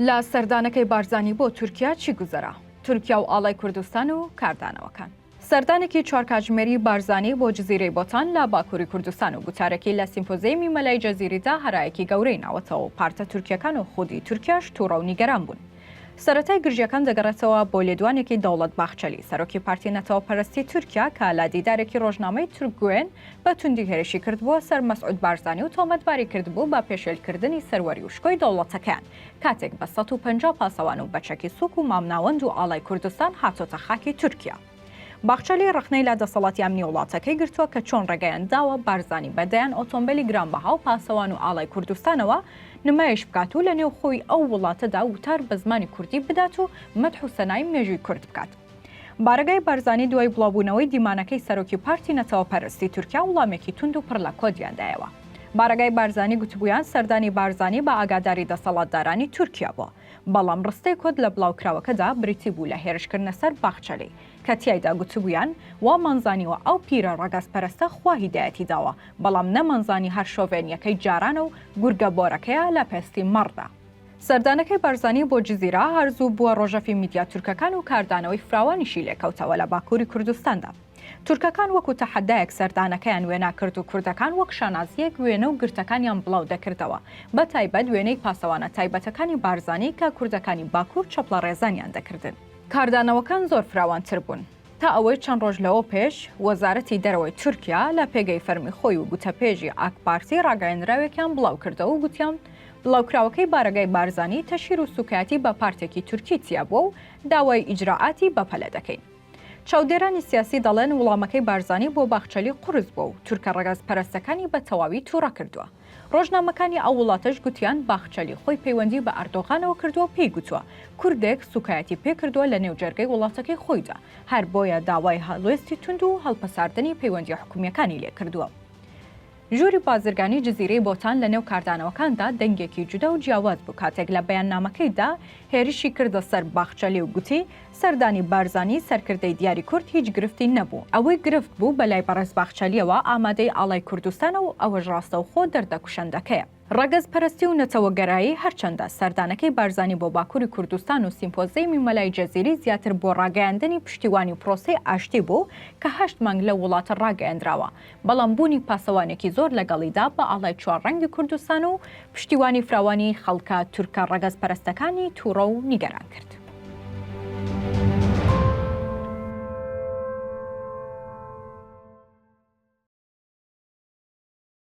لە سەردانەکەی بارزانی بۆ تورکیا چی گوزەرا؟ تورکیا و ئاڵای کوردستان و کاردانەوەکان. سەردانێکی چوار کاتژمێری بارزانی بۆ جزیرەی بۆتان لە باکووری کوردستان و گوتارێکی لە سیمپۆزێمی مەلای جزیریدا هەرایەکی گەورەی ناوەتەوە و پارتە تورکیەکان و خودی تورکیاش توڕە و نیگەران بوون. سەرەتای گرژیەکان دەگەڕێتەوە بۆ لێدوانێکی دەوڵەت باخچەلی، سەرۆکی پارتی نەتەوەپەرستی تورکیا کە لە دیدارێکی ڕۆژنامەی تورکگوێن بە توندی هێرشی کردبووە سەر مەسعود بارزانی و تۆمەتباری کردبوو بە پێشێلکردنی سەروەری و شکۆی دەوڵەتەکەیان کاتێک بە 150 پاسەوان و بە چەکی سوک و مامناوەند و ئاڵای کوردستان هاتۆتە خاکی تورکیا. باخچەلی ڕەخنەی لە دەسەڵاتی ئەمنی وڵاتەکەی گرتووە کە چۆن ڕێگەیان داوە بارزانی بە دەیان ئۆتۆمبێلی گرانبەها و پاسەوان و ئاڵای کوردستانەوە نمایش بکات و لە نێوخۆی ئەو وڵاتەدا وتار بە زمانی کوردی بدات و مەدح و سەنای مێژووی کورد بکات. بارەگای بارزانی دوای بڵاوبوونەوەی دیمانەکەی سەرۆکی پارتی نەتەوەپەرستی تورکیا وڵامێکی توند و پڕ لە کۆدیان دایەوە. بارەگای بارزانی گوتبوویان سەردانی بارزانی بە ئاگاداری دەسەڵاتدارانی تورکیا بووە. بەڵام ڕستەی کۆد لە بڵاوکراوەکەدا بریتی بوو لە هێرشکردنە سەر باخچەلی، کە تیایدا گوتبوویان وامانزانیوە ئەو پیرە ڕەگەزپەرستە خوا هیدایەتی داوە، بەڵام نەمانزانی هەر شۆڤێنییەکەی جارانە و گورگە بۆرەکەیە لە پێستی مەڕدا. سەردانەکەی بارزانی بۆ جزیرە هەر زوو بووە ڕۆژەفی میدیا تورکەکان و کاردانەوەی فراوانیشی لێکەوتەوە لە باکووری کوردستاندا. تورکەکان وەکو تەحەدایەک سەردانەکەیان وێنا کرد و کوردەکان وەک شانازییەک وێنە و گرتەکانیان بڵاو دەکردەوە، بە تایبەت وێنەی پاسەوانە تایبەتەکانی بارزانی کە کوردەکانی باکوور چەپڵەڕێزانیان دەکردن. کاردانەوەکان زۆر فراوانتر بوون تا ئەوەی چەند ڕۆژ لەوە پێش وەزارەتی دەرەوەی تورکیا لە پێگەی فەرمی خۆی و گوتەپێژی ئاکپارتی ڕاگەیەندراوێکیان بڵاو کردەوە و گوتیان بڵاوکراوەکەی بارەگای بارزانی تەشهیر و سوکایەتی بە پارتێکی تورکی تیا بووە و داوای ئیجرائاتی بەپەلە دەکەین. چاودێرانی سیاسی دەڵێن وڵامەکەی بارزانی بۆ باخچەلی قورس بووە و تورکە ڕەگەزپەرستەکانی بە تەواوی توڕە کردووە. ڕۆژنامەکانی ئەو وڵاتەش گوتیان باخچەلی خۆی پەیوەندی بە ئەردۆغانەوە کردووە و پێی گوتووە کوردێک سوکایەتی پێکردووە لە نێو جەرگەی وڵاتەکەی خۆیدا، هەر بۆیە داوای هەڵوێستی توند و هەڵپەساردنی پەیوەندییە حکومییەکانی لێکردووە. ژووری بازرگانی جزیرەی بۆتان لە نێو کاردانەوەکاندا دەنگێکی جودا و جیاواز بوو کاتێک لە بەیاننامەکەیدا هێرشی کردە سەر باخچەلی و گوتی، سەردانی بارزانی سەرکردەی دیاری کورد هیچ گرفتی نەبوو، ئەوەی گرفت بوو بەلای بەڕێز باخچەلیەوە ئامادەی ئاڵای کوردستانە و ئەوەش ڕاستەوخۆ دەردە کوشەندەکەیە. ڕەگەزپەرستی و نەتەوەگەرایی هەرچەندە سەردانەکەی بارزانی بۆ باکوری کوردستان و سیمپۆزێمی مەلای جزیری زیاتر بۆ ڕاگەیاندنی پشتیوانی پرۆسەی ئاشتی بوو کە هەشت مانگ لەو وڵاتە ڕاگەیەندراوە بەڵام بوونی پاسەوانێکی زۆر لەگەڵیدا بە ئاڵای چوار ڕەنگی کوردستان و پشتیوانی فراوانی خەڵکە تورکە ڕەگەزپەرستەکانی توڕە و نیگەران کرد.